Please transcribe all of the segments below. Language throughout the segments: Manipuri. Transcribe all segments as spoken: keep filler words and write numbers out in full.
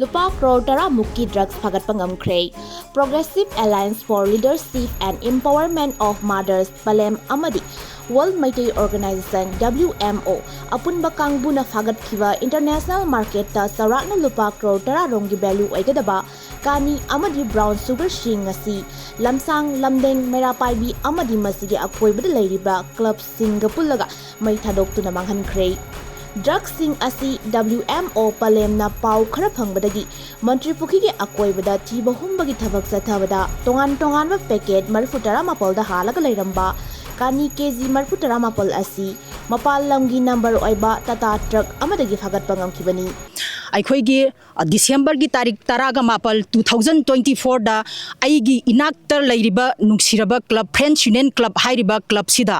ꯂꯨꯄꯥ ꯀ꯭ꯔꯣꯔ ꯇꯔꯥ ꯃꯨꯛꯀꯤ ꯗ꯭ꯔꯒꯁ ꯐꯥꯒꯠꯄ ꯉꯝꯈ꯭ꯔꯦ꯫ Progressive Alliance for Leadership and Empowerment of Mothers, ꯄꯂꯦꯝ, ꯑꯃꯗꯤ World Meitei Organization, W M O, ꯑꯄꯨꯟꯕ ꯀꯥꯡꯕꯨꯅ ꯐꯥꯒꯠꯈꯤꯕ ꯏꯟꯇꯔꯅꯦꯁꯅꯦꯜ ꯃꯥꯔꯀꯦꯠꯇ ꯆꯥꯎꯔꯥꯛꯅ ꯂꯨꯄꯥ ꯀ꯭ꯔꯣꯔ ꯇꯔꯥ ꯔꯣꯝꯒꯤ ꯚꯦꯂ꯭ꯌꯨ ꯑꯣꯏꯒꯗꯕ ꯀꯥꯅꯤ ꯑꯃꯗꯤ ꯕ꯭ꯔꯥꯎꯟ ꯁꯨꯒꯔꯁꯤꯡ ꯑꯁꯤ ꯂꯝꯁꯥꯡ, ꯂꯝꯗꯦꯡ, ꯃꯩꯔꯥ ꯄꯥꯏꯕꯤ ꯑꯃꯗꯤ ꯃꯁꯤꯒꯤ ꯑꯀꯣꯏꯕꯗ ꯂꯩꯔꯤꯕ ꯀ꯭ꯂꯕꯁꯤꯡꯒ ꯄꯨꯜꯂꯒ ꯃꯩ ꯊꯥꯗꯣꯛꯇꯨꯅ ꯃꯥꯡꯍꯟꯈ꯭ꯔꯦ꯫ ꯗ꯭ꯔꯒꯁꯤꯡ ꯑꯁꯤ W M O ꯄꯂꯦꯝꯅ ꯄꯥꯎ ꯈꯔ ꯐꯪꯕꯗꯒꯤ ꯃꯟꯇ꯭ꯔꯤ ꯄꯨꯈ꯭ꯔꯤꯒꯤ ꯑꯀꯣꯏꯕꯗ ꯊꯤꯕ ꯍꯨꯝꯕꯒꯤ ꯊꯕꯛ ꯆꯠꯊꯕꯗ ꯇꯣꯉꯥꯟ ꯇꯣꯉꯥꯟꯕ ꯄꯦꯀꯦꯠ ꯃꯔꯤꯐꯨ ꯇꯔꯥ ꯃꯥꯄꯜꯗ ꯍꯥꯜꯂꯒ ꯂꯩꯔꯝꯕ ꯀꯥꯅꯤ ꯀꯦ ꯖꯤ ꯃꯔꯤꯐꯨ ꯇꯔꯥ ꯃꯥꯄꯜ ꯑꯁꯤ ꯃꯄꯥꯟ ꯂꯝꯒꯤ ꯅꯝꯕꯔ ꯑꯣꯏꯕ ꯇꯥꯇꯥ ꯇ꯭ꯔꯛ ꯑꯃꯗꯒꯤ ꯐꯥꯒꯠꯄ ꯉꯝꯈꯤꯕꯅꯤ꯫ ꯑꯩꯈꯣꯏꯒꯤ, ꯑ, ꯗꯤꯁꯦꯝꯕꯔꯒꯤ ꯇꯥꯔꯤꯛ ꯇꯔꯥꯒ ꯃꯥꯄꯜ, two thousand twenty fourꯗ ꯑꯩꯒꯤ ꯏꯅꯥꯛꯇ ꯂꯩꯔꯤꯕ ꯅꯨꯡꯁꯤꯔꯕ ꯀ꯭ꯂꯕ, Friends Union Club ꯍꯥꯏꯔꯤꯕ ꯀ꯭ꯂꯕꯁꯤꯗ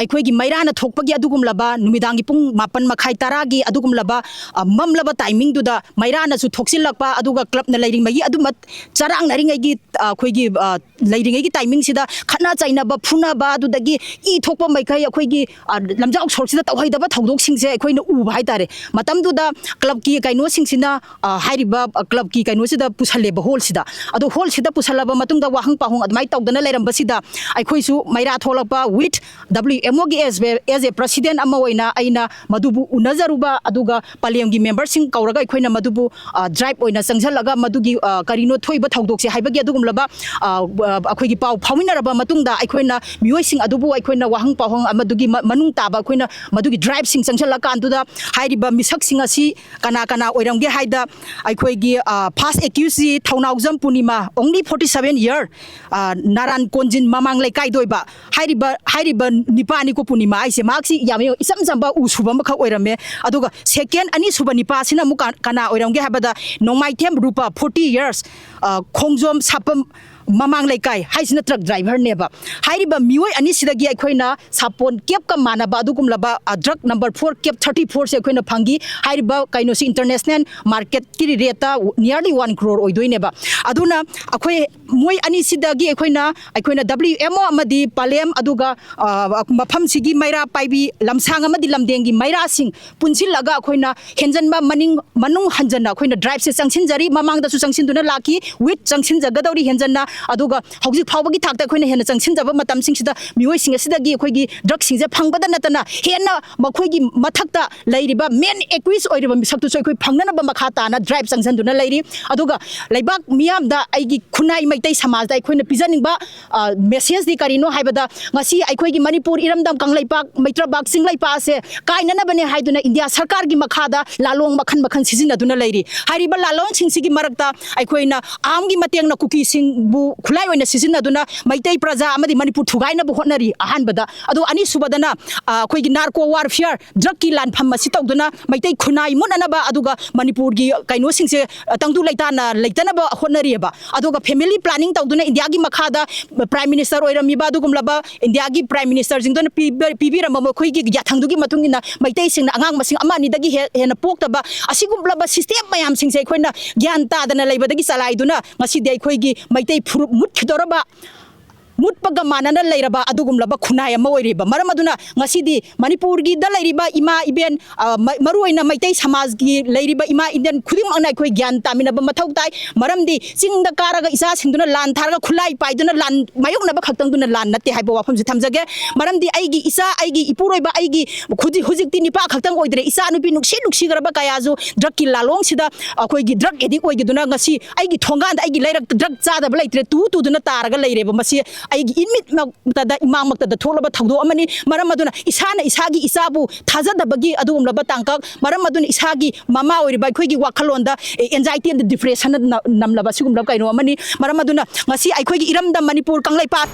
ꯑꯩꯈꯣꯏꯒꯤ ꯃꯩꯔꯥꯅ ꯊꯣꯛꯄꯒꯤ ꯑꯗꯨꯒꯨꯝꯂꯕ ꯅꯨꯃꯤꯗꯥꯡꯒꯤ ꯄꯨꯡ ꯃꯥꯄꯟ ꯃꯈꯥꯏ, ꯇꯔꯥꯒꯤ ꯑꯗꯨꯒꯨꯝꯂꯕ, ꯑ, ꯃꯝꯂꯕ ꯇꯥꯏꯃꯤꯡꯗꯨꯗ ꯃꯩꯔꯥꯅꯁꯨ ꯊꯣꯛꯆꯤꯜꯂꯛꯄ, ꯑꯗꯨꯒ ꯀ꯭ꯂꯕꯅ ꯂꯩꯔꯤꯉꯩꯒꯤ ꯑꯗꯨꯃ ꯆꯔꯥꯡꯅꯔꯤꯉꯩꯒꯤ, ꯑ, ꯑꯩꯈꯣꯏꯒꯤ, ꯑ, ꯂꯩꯔꯤꯉꯩꯒꯤ ꯇꯥꯏꯃꯤꯡꯁꯤꯗ ꯈꯠꯅ ꯆꯩꯅꯕ, ꯐꯨꯅꯕ, ꯑꯗꯨꯗꯒꯤ ꯏ ꯊꯣꯛꯄ ꯃꯈꯩ ꯑꯩꯈꯣꯏꯒꯤ, ꯑ, ꯂꯝꯖꯥꯎ ꯁꯣꯔꯣꯛꯁꯤꯗ ꯇꯧꯍꯩꯗꯕ ꯊꯧꯗꯣꯛꯁꯤꯡꯁꯦ ꯑꯩꯈꯣꯏꯅ ꯎꯕ ꯍꯥꯏꯇꯥꯔꯦ꯫ ꯃꯇꯝꯗꯨꯗ ꯀ꯭ꯂꯕꯀꯤ ꯀꯩꯅꯣꯁꯤꯡꯁꯤꯅ, ꯑ, ꯍꯥꯏꯔꯤꯕ, ꯑ, ꯀ꯭ꯂꯕꯀꯤ ꯀꯩꯅꯣꯁꯤꯗ ꯄꯨꯁꯜꯂꯦꯕ, ꯍꯣꯜꯁꯤꯗ꯫ ꯑꯗꯣ ꯍꯣꯜꯁꯤꯗ ꯄꯨꯁꯜꯂꯕ ꯃꯇꯨꯡꯗ ꯋꯥꯍꯪ ꯄꯥꯎꯍꯪ ꯑꯗꯨꯃꯥꯏꯅ ꯇꯧꯗꯅ ꯂꯩꯔꯝꯕꯁꯤꯗ ꯑꯩꯈꯣꯏꯁꯨ ꯃꯩꯔꯥ ꯊꯣꯛꯂꯛꯄ with W M Oꯒꯤ as a, as a president ꯑꯃ ꯑꯣꯏꯅ ꯑꯩꯅ ꯃꯗꯨꯕꯨ ꯎꯅꯖꯔꯨꯕ, ꯑꯗꯨꯒ ꯄꯂꯦꯝꯒꯤ ꯃꯦꯝꯕꯔꯁꯤꯡ ꯀꯧꯔꯒ ꯑꯩꯈꯣꯏꯅ ꯃꯗꯨꯕꯨ, ꯑ, ꯗ꯭ꯔꯥꯏꯕ ꯑꯣꯏꯅ ꯆꯪꯁꯤꯜꯂꯒ ꯃꯗꯨꯒꯤ, ꯑ, ꯀꯔꯤꯅꯣ ꯊꯣꯛꯏꯕ ꯊꯧꯗꯣꯛꯁꯦ ꯍꯥꯏꯕꯒꯤ ꯑꯗꯨꯒꯨꯝꯂꯕ, ꯑ, ꯑ, ꯑꯩꯈꯣꯏꯒꯤ ꯄꯥꯎ ꯐꯥꯎꯃꯤꯟꯅꯔꯕ ꯃꯇꯨꯡꯗ ꯑꯩꯈꯣꯏꯅ ꯃꯤꯑꯣꯏꯁꯤꯡ ꯑꯗꯨꯕꯨ ꯑꯩꯈꯣꯏꯅ ꯋꯥꯍꯪ ꯄꯥꯎꯍꯪ ꯑꯃꯗꯨꯒꯤ ꯃ-, ꯃꯅꯨꯡ ꯇꯥꯕ ꯑꯩꯈꯣꯏꯅ ꯃꯗꯨꯒꯤ ꯗ꯭ꯔꯥꯏꯕꯁꯤꯡ ꯆꯪꯁꯤꯜꯂꯀꯥꯟꯗꯨꯗ ꯍꯥꯏꯔꯤꯕ ꯃꯤꯁꯛꯁꯤꯡ ꯑꯁꯤ ꯀꯅꯥ ꯀꯅꯥ ꯑꯣꯏꯔꯝꯒꯦ ꯍꯥꯏꯗ ꯑꯩꯈꯣꯏꯒꯤ, ꯑ, first accusedꯁꯤ ꯊꯧꯅꯥꯎꯖꯝ ꯄꯨꯔꯅꯤꯃꯥ, only forty seven year, ꯑ, ꯅꯥꯔꯥꯟ ꯀꯣꯟꯖꯤꯟ ꯃꯃꯥꯡ ꯂꯩꯀꯥꯏꯗ ꯑꯣꯏꯕ ꯍꯥꯏꯔꯤꯕ, ꯍꯥꯏꯔꯤꯕ ꯅꯤꯄꯥꯅꯤꯀꯣ ꯄꯨꯔꯅꯤꯃꯥ ꯍꯥꯏꯁꯦ꯫ ꯃꯍꯥꯛꯁꯤ ꯌꯥꯝ ꯏꯆꯝ ꯆꯝꯕ ꯎ ꯁꯨꯕ ꯑꯃꯈꯛ ꯑꯣꯏꯔꯝꯃꯦ꯫ ꯑꯗꯨꯒ second ꯑꯅꯤꯁꯨꯕ ꯅꯤꯄꯥꯁꯤꯅ ꯑꯃꯨꯛ ꯀ-, ꯀꯅꯥ ꯑꯣꯏꯔꯝꯒꯦ ꯍꯥꯏꯕꯗ ꯅꯣꯡꯃꯥꯏꯊꯦꯝ ꯔꯨꯄꯥ, forty years, ꯑ, ꯈꯣꯡꯖꯣꯝ ꯁꯥꯄꯝ, ꯃꯃꯥꯡ ꯂꯩꯀꯥꯏ ꯍꯥꯏꯁꯤꯅ ꯇ꯭ꯔꯛ ꯗ꯭ꯔꯥꯏꯚꯔꯅꯦꯕ꯫ ꯍꯥꯏꯔꯤꯕ ꯃꯤꯑꯣꯏ ꯑꯅꯤꯁꯤꯗꯒꯤ ꯑꯩꯈꯣꯏꯅ ꯁꯥꯄꯣꯟ ꯀꯦꯞꯀ ꯃꯥꯟꯅꯕ ꯑꯗꯨꯒꯨꯝꯂꯕ, ꯑ, ꯗ꯭ꯔꯛ ꯅꯝꯕꯔ ꯐꯣꯔ, ꯀꯦꯞ ꯊꯥꯔꯇꯤ ꯐꯣꯔꯁꯦ ꯑꯩꯈꯣꯏꯅ ꯐꯪꯈꯤ꯫ ꯍꯥꯏꯔꯤꯕ ꯀꯩꯅꯣꯁꯤ ꯏꯟꯇꯔꯅꯦꯁꯅꯦꯜ ꯃꯥꯔꯀꯦꯠꯀꯤ ꯔꯦꯠꯇ ꯅꯤꯌꯔꯂꯤ ꯋꯥꯟ ꯀ꯭ꯔꯣꯔ ꯑꯣꯏꯗꯣꯏꯅꯦꯕ꯫ ꯑꯗꯨꯅ ꯑꯩꯈꯣꯏ ꯃꯣꯏ ꯑꯅꯤꯁꯤꯗꯒꯤ ꯑꯩꯈꯣꯏꯅ, ꯑꯩꯈꯣꯏꯅ ꯗꯕ꯭ꯂꯤꯎ ꯑꯦꯝ ꯑꯣ ꯑꯃꯗꯤ ꯄꯥꯂꯦꯝ, ꯑꯗꯨꯒ, ꯑ, ꯃꯐꯝꯁꯤꯒꯤ ꯃꯩꯔꯥ ꯄꯥꯏꯕꯤ ꯂꯝꯁꯥꯡ ꯑꯃꯗꯤ ꯂꯝꯗꯦꯡꯒꯤ ꯃꯩꯔꯥꯁꯤꯡ ꯄꯨꯟꯁꯤꯜꯂꯒ ꯑꯩꯈꯣꯏꯅ ꯍꯦꯟꯖꯟꯕ ꯃꯅꯤꯡ, ꯃꯅꯨꯡ ꯍꯟꯖꯟꯅ ꯑꯩꯈꯣꯏꯅ ꯗ꯭ꯔꯥꯏꯚꯁꯦ ꯆꯪꯁꯤꯟꯖꯔꯤ꯫ ꯃꯃꯥꯡꯗꯁꯨ ꯆꯪꯁꯤꯟꯗꯨꯅ ꯂꯥꯛꯈꯤ, ꯋꯤꯠ ꯆꯪꯁꯤꯟꯖꯒꯗꯧꯔꯤ ꯍꯦꯟꯖꯟꯅ꯫ ꯑꯗꯨꯒ ꯍꯧꯖꯤꯛ ꯐꯥꯎꯕꯒꯤ ꯊꯥꯛꯇ ꯑꯩꯈꯣꯏꯅ ꯍꯦꯟꯅ ꯆꯪꯁꯤꯟꯖꯕ ꯃꯇꯝꯁꯤꯡꯁꯤꯗ ꯃꯤꯑꯣꯏꯁꯤꯡ ꯑꯁꯤꯗꯒꯤ ꯑꯩꯈꯣꯏꯒꯤ ꯗ꯭ꯔꯒꯁꯤꯡꯁꯦ ꯐꯪꯕꯗ ꯅꯠꯇꯅ ꯍꯦꯟꯅ ꯃꯈꯣꯏꯒꯤ ꯃꯊꯛꯇ ꯂꯩꯔꯤꯕ ꯃꯦꯟ ꯑꯦꯀ꯭ꯌꯨꯁ ꯑꯣꯏꯔꯤꯕ ꯃꯤꯁꯛꯇꯨꯁꯨ ꯑꯩꯈꯣꯏ ꯐꯪꯅꯅꯕ ꯃꯈꯥ ꯇꯥꯅ ꯗ꯭ꯔꯥꯏꯚ ꯆꯪꯁꯤꯟꯗꯨꯅ ꯂꯩꯔꯤ꯫ ꯑꯗꯨꯒ ꯂꯩꯕꯥꯛ ꯃꯤꯌꯥꯝꯗ ꯑꯩꯒꯤ ꯈꯨꯟꯅꯥꯏ ꯃꯩꯇꯩ ꯁꯃꯥꯖꯗ ꯑꯩꯈꯣꯏꯅ ꯄꯤꯖꯅꯤꯡꯕ, ꯑ, ꯃꯦꯁꯦꯖꯇꯤ ꯀꯔꯤꯅꯣ ꯍꯥꯏꯕꯗ, ꯉꯁꯤ ꯑꯩꯈꯣꯏꯒꯤ ꯃꯅꯤꯄꯨꯔ ꯏꯔꯝꯗꯝ ꯀꯪꯂꯩꯄꯥꯛ, ꯃꯩꯇ꯭ꯔꯕꯥꯛ ꯆꯤꯡꯂꯩꯄꯥꯛ ꯑꯁꯦ ꯀꯥꯏꯅꯅꯕꯅꯦ ꯍꯥꯏꯗꯨꯅ ꯏꯟꯗꯤꯌꯥ ꯁꯔꯀꯥꯔꯒꯤ ꯃꯈꯥꯗ ꯂꯥꯂꯣꯡ ꯃꯈꯜ ꯃꯈꯜ ꯁꯤꯖꯤꯟꯅꯗꯨꯅ ꯂꯩꯔꯤ꯫ ꯍꯥꯏꯔꯤꯕ ꯂꯥꯂꯣꯡꯁꯤꯡꯁꯤꯒꯤ ꯃꯔꯛꯇ ꯑꯩꯈꯣꯏꯅ ꯑꯥꯝꯒꯤ ꯃꯇꯦꯡꯅ ꯀꯨꯀꯤꯁꯤꯡꯕꯨ ꯈꯨꯠꯂꯥꯏ ꯑꯣꯏꯅ ꯁꯤꯖꯤꯟꯅꯗꯨꯅ ꯃꯩꯇꯩ ꯄ꯭ꯔꯖꯥ ꯑꯃꯗꯤ ꯃꯅꯤꯄꯨꯔ ꯊꯨꯒꯥꯏꯅꯕ ꯍꯣꯠꯅꯔꯤ꯫ ꯑꯍꯥꯟꯕꯗ꯫ ꯑꯗꯣ ꯑꯅꯤꯁꯨꯕꯗꯅ, ꯑ, ꯑꯩꯈꯣꯏꯒꯤ ꯅꯥꯔꯀꯣ ꯋꯥꯔꯐꯤꯌꯔ, ꯗ꯭ꯔꯒꯀꯤ ꯂꯥꯟꯐꯝ ꯑꯁꯤ ꯇꯧꯗꯨꯅ ꯃꯩꯇꯩ ꯈꯨꯟꯅꯥꯏ ꯃꯨꯠꯅꯅꯕ, ꯑꯗꯨꯒ ꯃꯅꯤꯄꯨꯔꯒꯤ ꯀꯩꯅꯣꯁꯤꯡꯁꯦ, ꯑ, ꯇꯪꯗꯨ ꯂꯩꯇꯥꯅ ꯂꯩꯇꯅꯕ ꯍꯣꯠꯅꯔꯤꯑꯕ꯫ ꯑꯗꯨꯒ ꯐꯦꯃꯤꯂꯤ ꯄ꯭ꯂꯥꯅꯤꯡ ꯇꯧꯗꯨꯅ ꯏꯟꯗꯤꯌꯥꯒꯤ ꯃꯈꯥꯗ ꯄ꯭ꯔꯥꯏꯝ ꯃꯤꯅꯤꯁꯇꯔ ꯑꯣꯏꯔꯝꯃꯤꯕ ꯑꯗꯨꯒꯨꯝꯂꯕ ꯏꯟꯗꯤꯌꯥꯒꯤ ꯄ꯭ꯔꯥꯏꯝ ꯃꯤꯅꯤꯁꯇꯔꯁꯤꯡꯗꯨꯅ ꯄꯤꯕ-, ꯄꯤꯕꯤꯔꯝꯕ ꯃꯈꯣꯏꯒꯤ ꯌꯥꯊꯪꯗꯨꯒꯤ ꯃꯇꯨꯡ ꯏꯟꯅ ꯃꯩꯇꯩꯁꯤꯡꯅ ꯑꯉꯥꯡ ꯃꯁꯤꯡ ꯑꯃ ꯑꯅꯤꯗꯒꯤ ꯍꯦ-, ꯍꯦꯟꯅ ꯄꯣꯛꯇꯕ ꯑꯁꯤꯒꯨꯝꯂꯕ ꯁꯤꯁꯇꯦꯝ ꯃꯌꯥꯝꯁꯤꯡꯁꯦ ꯑꯩꯈꯣꯏꯅ ꯒ꯭ꯌꯥꯟ ꯇꯥꯗꯅ ꯂꯩꯕꯗꯒꯤ ꯆꯂꯥꯏꯗꯨꯅ ꯉꯁꯤꯗꯤ ꯑꯩꯈꯣꯏꯒꯤ ꯃꯩꯇꯩ ꯐꯨꯔꯨꯞ ꯃꯨꯠꯈꯤꯗꯧꯔꯕ, ꯃꯨꯠꯄꯒ ꯃꯥꯟꯅꯅ ꯂꯩꯔꯕ ꯑꯗꯨꯒꯨꯝꯂꯕ ꯈꯨꯟꯅꯥꯏ ꯑꯃ ꯑꯣꯏꯔꯤꯕ꯫ ꯃꯔꯝ ꯑꯗꯨꯅ ꯉꯁꯤꯗꯤ ꯃꯅꯤꯄꯨꯔꯒꯤꯗ ꯂꯩꯔꯤꯕ ꯏꯃꯥ ꯏꯕꯦꯟ, ꯑ, ꯃ-, ꯃꯔꯨꯑꯣꯏꯅ ꯃꯩꯇꯩ ꯁꯃꯥꯖꯒꯤ ꯂꯩꯔꯤꯕ ꯏꯃꯥ ꯏꯕꯦꯟ ꯈꯨꯗꯤꯡꯃꯛꯅ ꯑꯩꯈꯣꯏ ꯒ꯭ꯌꯥꯟ ꯇꯥꯃꯤꯟꯅꯕ ꯃꯊꯧ ꯇꯥꯏ꯫ ꯃꯔꯝꯗꯤ ꯆꯤꯡꯗ ꯀꯥꯔꯒ ꯏꯆꯥꯁꯤꯡꯗꯨꯅ ꯂꯥꯟ ꯊꯥꯔꯒ ꯈꯨꯠꯂꯥꯏ ꯄꯥꯏꯗꯨꯅ ꯂꯥꯟ ꯃꯥꯌꯣꯛꯅꯕ ꯈꯛꯇꯪꯗꯨꯅ ꯂꯥꯟ ꯅꯠꯇꯦ ꯍꯥꯏꯕ ꯋꯥꯐꯝꯁꯤ ꯊꯝꯖꯒꯦ꯫ ꯃꯔꯝꯗꯤ ꯑꯩꯒꯤ ꯏꯆꯥ, ꯑꯩꯒꯤ ꯏꯄꯨꯔꯣꯏꯕ, ꯑꯩꯒꯤ ꯍꯧꯖꯤꯛ, ꯍꯧꯖꯤꯛꯇꯤ ꯅꯤꯄꯥ ꯈꯛꯇꯪ ꯑꯣꯏꯗ꯭ꯔꯦ, ꯏꯆꯥ ꯅꯨꯄꯤ ꯅꯨꯡꯁꯤ ꯅꯨꯡꯁꯤꯈ꯭ꯔꯕ ꯀꯌꯥꯁꯨ ꯗ꯭ꯔꯒꯀꯤ ꯂꯥꯂꯣꯡꯁꯤꯗ ꯑꯩꯈꯣꯏꯒꯤ ꯗ꯭ꯔꯒ ꯑꯦꯗꯤꯛ ꯑꯣꯏꯈꯤꯗꯨꯅ ꯉꯁꯤ ꯑꯩꯒꯤ ꯊꯣꯡꯒꯥꯟꯗ, ꯑꯩꯒꯤ ꯂꯩꯔꯛꯇ ꯗ꯭ꯔꯒ ꯆꯥꯗꯕ ꯂꯩꯇ꯭ꯔꯦ, ꯇꯨ ꯇꯨꯗꯨꯅ ꯇꯥꯔꯒ ꯂꯩꯔꯦꯕ꯫ ꯃꯁꯤ ꯑꯩꯒꯤ ꯏꯃꯤꯠꯃꯛꯇꯗ, ꯏꯃꯥꯡꯃꯛꯇꯗ ꯊꯣꯛꯂꯕ ꯊꯧꯗꯣꯛ ꯑꯃꯅꯤ꯫ ꯃꯔꯝ ꯑꯗꯨꯅ ꯏꯁꯥꯅ ꯏꯁꯥꯒꯤ ꯏꯆꯥꯕꯨ ꯊꯥꯖꯗꯕꯒꯤ ꯑꯗꯨꯒꯨꯝꯂꯕ ꯇꯥꯡꯀꯛ, ꯃꯔꯝ ꯑꯗꯨꯅ ꯏꯁꯥꯒꯤ ꯃꯃꯥ ꯑꯣꯏꯔꯤꯕ ꯑꯩꯈꯣꯏꯒꯤ ꯋꯥꯈꯜꯂꯣꯟꯗ, ꯑꯦ, anxiety and depression ꯅ-, ꯅꯝꯂꯕ ꯁꯤꯒꯨꯝꯂꯕ ꯀꯩꯅꯣ ꯑꯃꯅꯤ꯫ ꯃꯔꯝ ꯑꯗꯨꯅ ꯉꯁꯤ ꯑꯩꯈꯣꯏꯒꯤ ꯏꯔꯝꯗꯝ ꯃꯅꯤꯄꯨꯔ ꯀꯪꯂꯩꯄꯥꯛ